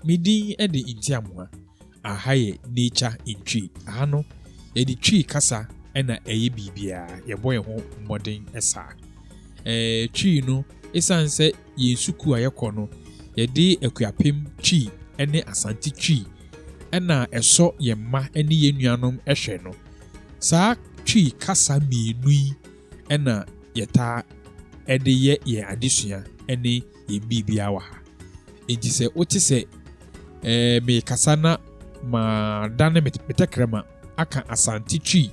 Me din de Ntiamoa. Aha yɛ Nature in Twi. Aha no, yɛde Twi kasa na ɛyɛ biribiara. Yɛbɔ yɛn ho mmɔden saa. Ɛɛ Twi no, esiane sɛ yɛn sukuu a yɛkɔ no, yɛde Akuapem Twi ne Asante Twi na ɛsɔ yɛn mma ne yɛn nuanom hwɛ no, saa Twi kasa mmienu yi na yɛtaa de yɛ yɛn adesua ne yɛn biribiara wɔ ha. Enti sɛ wote sɛ ɛɛ merekasa na madane me tɛkrɛma aka Asante Twi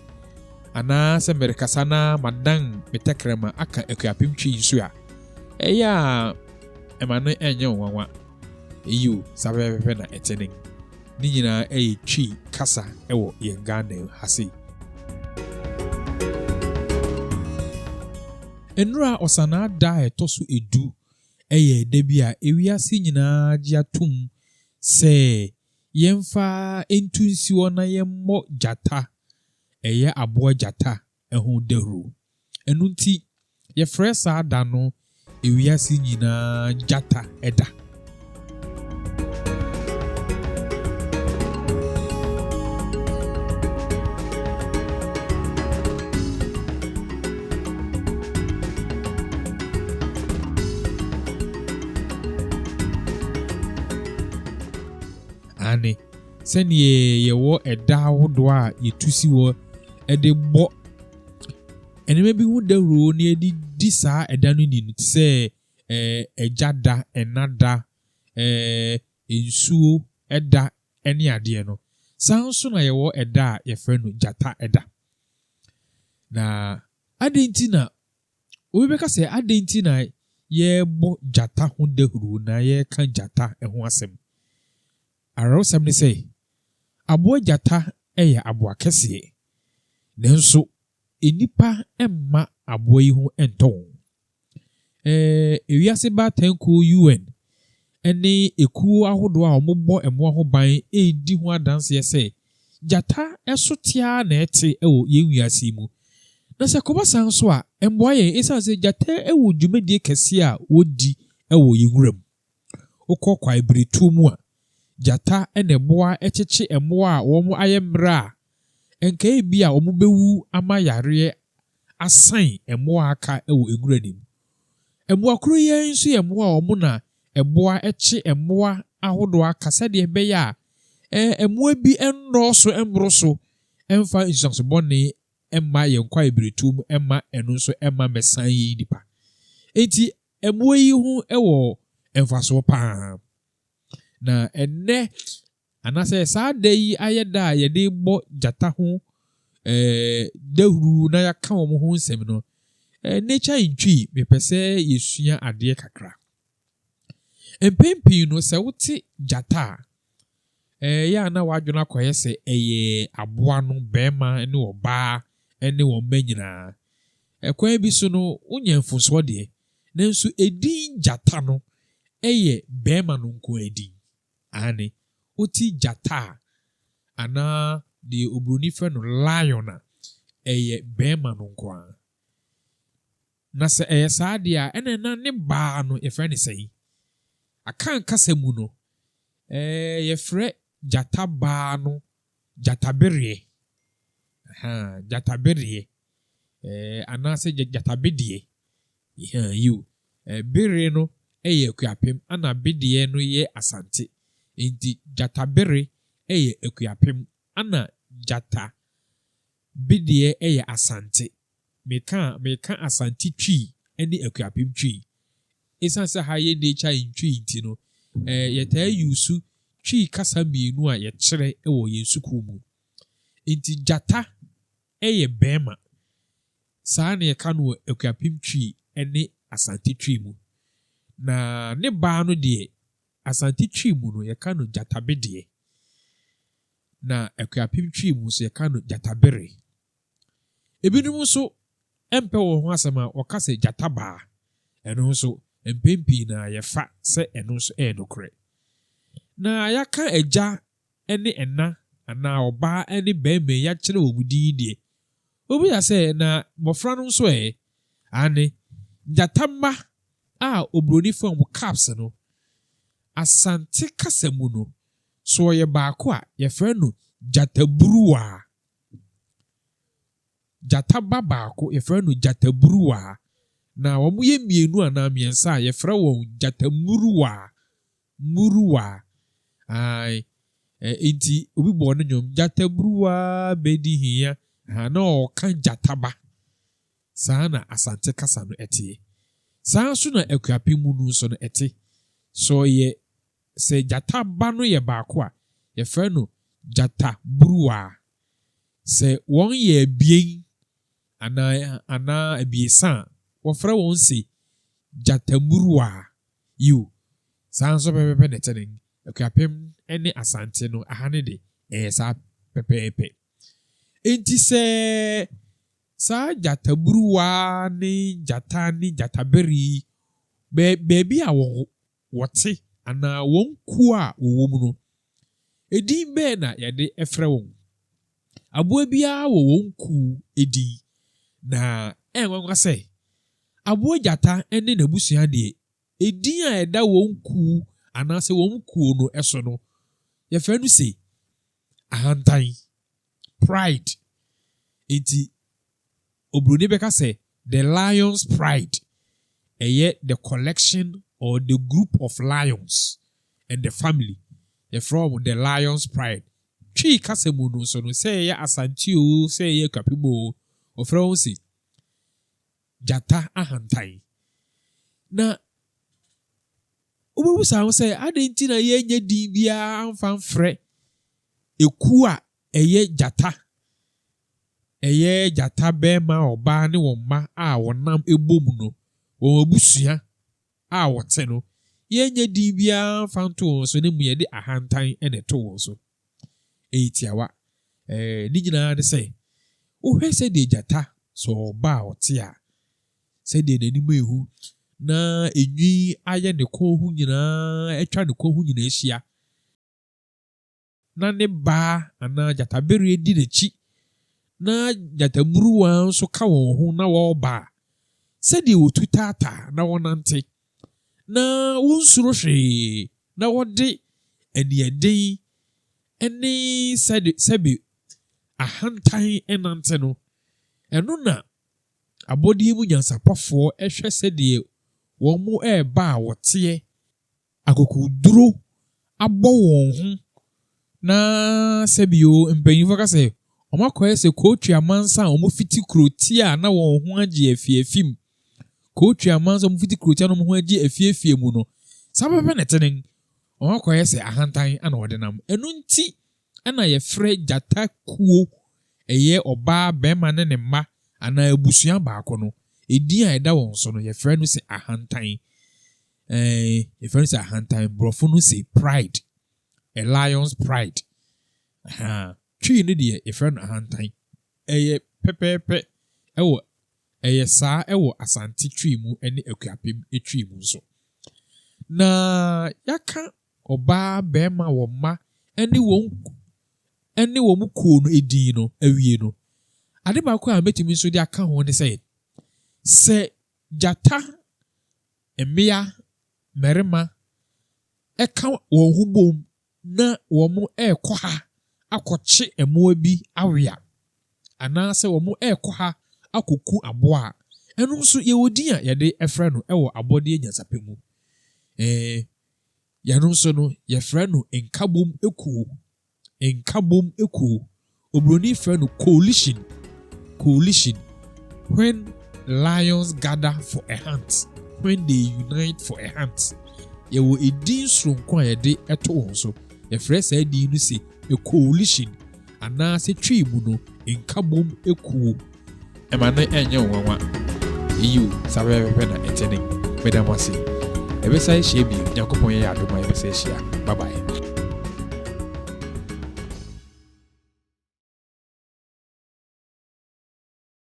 anaasɛ merekasa na madan me tɛkrɛma aka Akuapem Twi nso a, ɛyɛ a ɛma no ɛnyɛ wo nwanwa. Eyiw, saa pɛpɛpɛ na ɛte nen. Ne nyinaa ɛyɛ Twi kasa wɔ yɛn Ghana ha sei. Nnora Ɔsanaa da a ɛtɔ so edu yɛ da bi a ewiase nyinaa gye atom sɛ yɛmfa ntu nsi hɔ na yɛmmɔ gyata, ɛyɛ aboa gyata ho dawuro. Ɛno nti, yɛfrɛ saa da no ewiase nyinaa gyata da. Aane, sɛdeɛ yɛwɔ ɛda ahodoɔ a yɛtu si hɔ de bɔ nneɛma bi ho dawuro na yɛde di saa ɛda no ni no te sɛ ɛɛ agya da, ɛna da, ɛɛ nsuo da ne adeɛ no, saa nso na yɛwɔ ɛda a yɛfrɛ no gyata da. Na adɛn nti na obi bɛka sɛ adɛn nti na yɛrebɔ gyata ho dawuro na yɛreka gyata ho asɛm? Awerɛhosɛm ne sɛ, aboa gyata yɛ aboa kɛseɛ, nanso nnipa mma aboa yi ho ntɔ wɔn. Ɛɛ Wiase Baatan Kuo, UN, ne ekuo ahodoɔ a wɔbɔ mmoa ho ban redi ho adanseɛ sɛ gyata so te ara na ɛte wɔ yɛn wiase yi mu. Na sɛ ɛkɔba saa nso a, ɛmmoa yɛn ɛsiane sɛ gyata wɔ dwumadie kɛseɛ a wɔdi wɔ yɛn nwura mu. Wokɔ kwaebiretuo mu a, gyata na ɛboa kyekye mmoa a wɔayɛ mmerɛ a nka ebia wɔbɛwu ama yareɛ asan mmoa a aka wɔ nwura no mu. Mmoa koro yi ara nso yɛ mmoa a wɔn na ɛboa kye mmoa ahodoɔ aka sɛdeɛ ɛbɛyɛ a mmoa bi nnɔɔso mmoro so mfa nsunsuanso bɔne mma yɛn kwaebiretuo mu mma ɛno nso mma mmɛsan yɛn nnipa. Enti mmoa yi ho wɔ mfasoɔ pa ara. Na ɛnnɛ anaasɛ saa da yi ayɛ da a yɛde bɔ gyata ho eh, dawuru na yɛaka wɔn ho nsɛm no, eh, nature in Twi, mepɛ sɛ yɛsua adeɛ kakra. Mpɛn pii no, sɛ wote gyata a, ɛyɛ a na w'adwene akɔyɛ sɛ ɛyɛ aboa no, barima ne ɔbaa ne wɔn mma nyinaa. Ɛkwan bi so no, wonya mfomsoɔ deɛ, nanso edin gyata no yɛ barima no nko ara din. Aane, wote gyata a, anaa deɛ oburoni frɛ no lion a, ɛyɛ barima no nko ara. Na sɛ ɛyɛ saa deɛ a, ɛnna na ne baa no, yɛfrɛ no sɛn? Akan kasa mu no, ɛɛ yɛfrɛ gyata baa no gyatabereɛ. Ahaa, gyatabereɛ. Ɛɛ anaasɛ gyatabedeɛ. Ahaa, yiw. Ɛɛ bere no yɛ Akuapem, ɛnna bedeɛ no yɛ Asante. Enti gyatabere yɛ Akuapem, ɛnna gyatabedeɛ yɛ Asante. Meka a, meka Asante Twi ne Akuapem Twi. Esiane sɛ ha yɛ Nature in Twi nti no, eh, yɛtaa use Twi kasa mmienu a yɛkyerɛ wɔ yɛn sukuu mu. Enti gyata yɛ barima. Saa na yɛka no wɔ Akuapem Twi ne Asante Twi mu. Na ne baa no deɛ, Asante Twi mu no, yɛka no gyatabedeɛ. Na Akuapem Twi mu nso, yɛka no gyatabere. Ebinom nso mpɛ wɔn ho asɛm a, wɔka sɛ gyata baa. Ɛno nso, mpɛn pii no ara yɛfa sɛ ɛno nso yɛ nokorɛ. Na yɛaka agya ne ɛna anaa ɔbaa ne barima yi akyerɛ wɔn din yi deɛ, wobisa sɛ, na mmɔfra no nso ɛ? Aane, gyata mma a oburoni frɛ wɔn cubs no. Asante kasa mu no, sɛ ɔyɛ baako a, yɛfrɛ no gyataburuwaa. Gyata ba baako, yɛfrɛ no gyataburuwaa. Na wɔyɛ mmienu anaa mmiɛnsa a, yɛfrɛ wɔn gyatamuruwaa. Muruwaa. Ae. Enti obi bɔɔ ne nnwom, Gyataburuwaa bɛdi hia. Aha, na ɔreka gyata ba. Saa na Asante kasa no teɛ. Saa ara nso na Akuapem mu no nso no ɛte. Sɛ ɔyɛ sɛ gyata ba no yɛ baako a, yɛfrɛ no gyataburuwaa. Sɛ wɔn yɛ abien anaa anaa abiɛsa a, wɔfrɛ wɔn se gyatamuruwaa. Yiw, saa nso pɛpɛɛpɛ na ɛte nen. Akuapem ne Asante no, aha no de, ɛyɛ saa pɛpɛɛpɛ. Enti sɛ saa gyataburuwa ne gyata ne gyatabere yi, baabi a wɔte anaa wɔn kuo a wɔwɔ mu no, edin bɛn na yɛde frɛ wɔn? Aboa biara wɔ wɔn kuo edin, na ɛyɛ nwanwa sɛ aboa gyata ne n'abusua deɛ, edin a ɛda wɔn kuo anaasɛ wɔn kuo no so no, yɛfrɛ no se ahantan, pride. Enti oburoni bɛka sɛ the lion's pride, ɛyɛ the collection or the group of lions and the family. Yɛfrɛ wɔn the lion's pride. Twi kasa mu no nso no, sɛ ɛyɛ Asante oo, sɛ ɛyɛ Akuapem oo, wɔfrɛ wɔn se gyata ahantan. Na wobɛbisa ho sɛ adɛn nti na yɛnyɛ din biara amfa mfrɛ ekuo a ɛyɛ gyata, ɛyɛ gyata barima, ɔbaa ne wɔn mma a wɔnam bom no, wɔn abusua a wɔte no, yɛnyɛ din biara mfa nto wɔn so na mmom yɛde ahantan na ɛto wɔn so. Ɛyɛ tiawa. Ɛɛ, ne nyinaa ne sɛ, wohwɛ sɛdeɛ gyata sɛ ɔba a ɔte a, sɛdeɛ n'anim yɛ hu na enwi ayɛ ne kɔn ho nyinaa atwa ne kɔn ho nyinaa ahyia, na ne baa anaa gyatabereɛ di n'akyi na gyatamuruwa nso ka wɔn ho na wɔreba a, sɛdeɛ wɔtu taataa na wɔnante, na wɔnsuro hwee na wɔde aniɛden ne sɛde sɛbe ahantan nante no, ɛno na abɔdeɛ mu nyansapɔfoɔ hwɛ sɛdeɛ wɔreba a wɔteɛ akokoduro abɔ wɔn ho na sɛbio mpanyinfoɔ ka sɛ wɔakɔyɛ sɛ kootwi amansa a wɔfiti kurotia a na wɔn ho agye afiafi mu. Kootwi amansa a wɔfiti kurotia na wɔn ho agye afiafie mu no, saa pɛpɛpɛ na ɛte nen. Wɔakɔyɛ sɛ ahantan na wɔde nam. Ɛno nti na yɛfrɛ gyata kuo, ɛyɛ ɔbaa, barima ne ne mma anaa abusua baako no, edin a ɛda wɔn so no, yɛfrɛ no sɛ ahantan. Ɛɛ, yɛfrɛ no sɛ ahantan. Borɔfo no se pride, a lion's pride. Ahaa, Twi no deɛ yɛfrɛ no ahantan. Ɛyɛ pɛpɛɛpɛ ɛwɔ, ɛyɛ saa ɛwɔ Asante Twi mu ne Akuapem Twi mu nso. Na yɛaka ɔbaa, barima, wɔn mma ne wɔn ne wɔn kuo no din no awie no, ade baako a mɛtumi nso de aka ho ne sɛ, sɛ gyata mmea, mmarima ka wɔn ho bom na wɔrekɔ ha akɔkye mmoa bi awe a, anaasɛ wɔrekɔ ha akɔku aboa a, ɛno nso yɛwɔ din a yɛde frɛ no wɔ abɔdeɛ nyansapɛ mu. Ɛɛ, yɛno nso no, yɛfrɛ no nkabom kuo. Nkabom kuo. Oburoni frɛ no coalition. Coalition. When lions gather for a hunt. When they unite for a hunt. Yɛwɔ edin soronko a yɛde to wɔn so. Yɛfrɛ saa din no se a coalition anaasɛ Twi mu no, nkabom kuo. Ɛma no nyɛ wo nwanwa. Yiw, saa pɛpɛɛpɛ na ɛte nen. Meda mo ase. Yɛbɛsan ahyia bio. Nyankopɔn yɛ yɛn adom a yɛbɛsan ahyia. Bye bye.